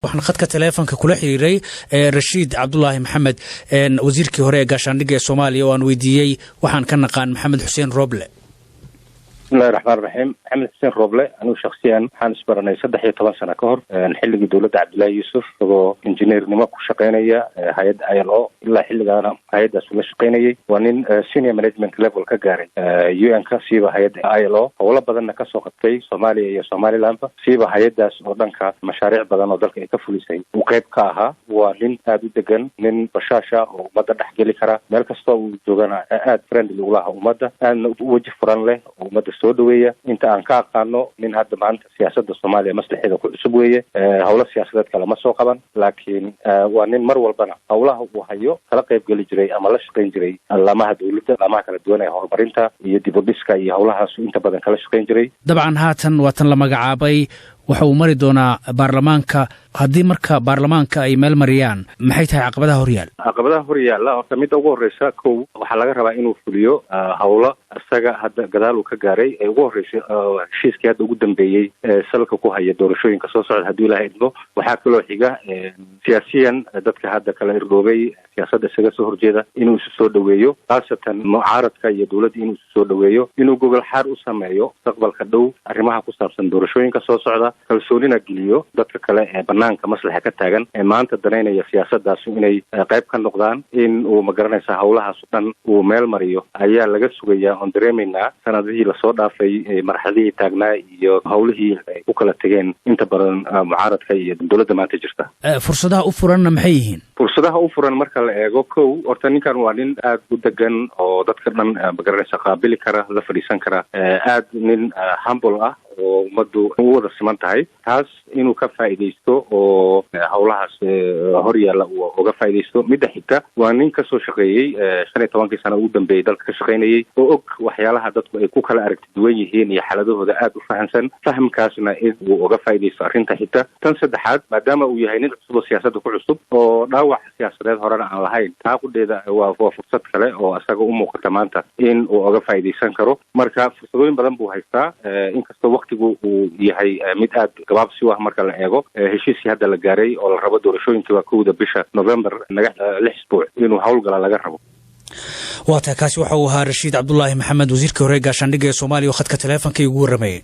Waxaan khadka taleefonka kula xiriiray Rashiid Cabdulaahi Maxamed, wasiirkii hore ee gaashaandhigga ee Soomaaliya, oo aan weydiiyey waxaan ka naqaan Maxamed Xuseen Roble. Bismillahi raxmaan raxiim. Maxamed Xuseen Roble anigu shaksiyan waxaan isbaranay 13 sano ka hor, xilligii dowladda Cabdullaahi Yuusuf, isagoo injineernimo ku shaqeynaya hay-adda ILO. Ilaa xilligaana hay-addaas ula shaqeynayay. Waa nin senior management level ka gaaray UN-ka, siiba hay-adda ILO, howlo badanna kasoo qabtay Soomaaliya iyo Somalilandba, siiba hay-addaas oo dhanka mashaariic badan oo dalka ay ka fulisay uu qeyb ka ahaa. Waa nin aada u degan, nin bashaasha oo ummadda dhex geli kara, meel kastoo uu joogana aada friendly ulaha ummadda, aadna weji furan leh oo ummadda soo dhaweeya. Inta aan ka aqaano, nin hadda maanta siyaasadda Soomaaliya maslaxeeda ku cusub weeye. Howlo siyaasadeed kalama soo qaban, laakiin waa nin mar walbana howlaha uu hayo kala qayb geli jiray ama la shaqayn jiray laamaha dowladda, laamaha kala duwan ee horumarinta iyo dib u dhiska iyo howlahaas inta badan kala shaqayn jiray. Dabcan haatan waa tan la magacaabay, waxa uu mari doonaa baarlamaanka. Haddii marka baarlamaanka ay meel mariyaan, maxay tahay caqabadaha horyaal? Caqabadaha horyaalla horta midda ugu horreysa, kow, waxaa laga rabaa inuu fuliyo howlo isaga hadda gadaal uu ka gaaray, ee ugu horreysay heshiiskii hadda ugu dambeeyey ee salka ku haya doorashooyinka soo socda, haddii Ilaha idmo. Waxaa kaloo xiga, siyaasiyan dadka hadda kala irdoobay, siyaasadda isaga soo horjeeda, inuu isu soo dhaweeyo, khaasatan mucaaradka iyo dowladda inuu isu soo dhaweeyo, inuu gogol xaar u sameeyo mustaqbalka dhow arrimaha ku saabsan doorashooyinka soo socda, kalsoonina geliyo dadka kale ee banaanka maslaxa ka taagan ee maanta danaynaya siyaasaddaas inay qayb ka noqdaan. In uu, magaranaysa, howlahaas o dhan uu meel mariyo ayaa laga sugayaa. Oon dareemaynaa sanadihii lasoo dhaafay, marxaladihii taagnaa iyo howlihii ay ku kala tegeen inta badan mucaaradka iyo dowladda maanta jirta. Fursadaha u furanna maxay yihiin? Fursadaha u furan marka la eego, kow, horta ninkan waa nin aada u degan oo dadka dhan, magaranaysa, qaabili kara, la fadhiisan kara, aad nin humble ah oo ummaddu u wada siman tahay. Taas inuu ka faa'iidaysto oo howlahaas hor yaalla uu uga faa'iidaysto. Midda xigta, waa nin kasoo shaqeeyey 15-kii sano ugu dambeeyey dalka ka shaqaynayay oo og waxyaalaha dadku ay ku kala aragti duwan yihiin iyo xaaladahooda aada u fahamsan. Fahamkaasna in uu uga faa'iidaysto arrinta xigta. Tan saddexaad, maadaama uu yahay nin cusub oo siyaasadda ku cusub oo dhaawac siyaasadeed horena aan lahayn, taa qudheeda waa fursad kale oo isaga u muuqata maanta in uu uga faa'iidaysan karo. Marka fursadooyin badan buu haystaa, inkastoo waktigu uu yahay mid aad gabaabsi u ah marka la eego heshiiskii hadda la gaaray oo la rabo doorashooyinkii waa 1-da bisha November, naga 6 isbuuc inuu howlgala laga rabo. Waa tahay. Kaasi waxa uu ahaa Rashiid Cabdulaahi Maxamed, wasiirkii hore gaashaandhigga ee Soomaaliya, oo khadka taleefonka igu warramayay.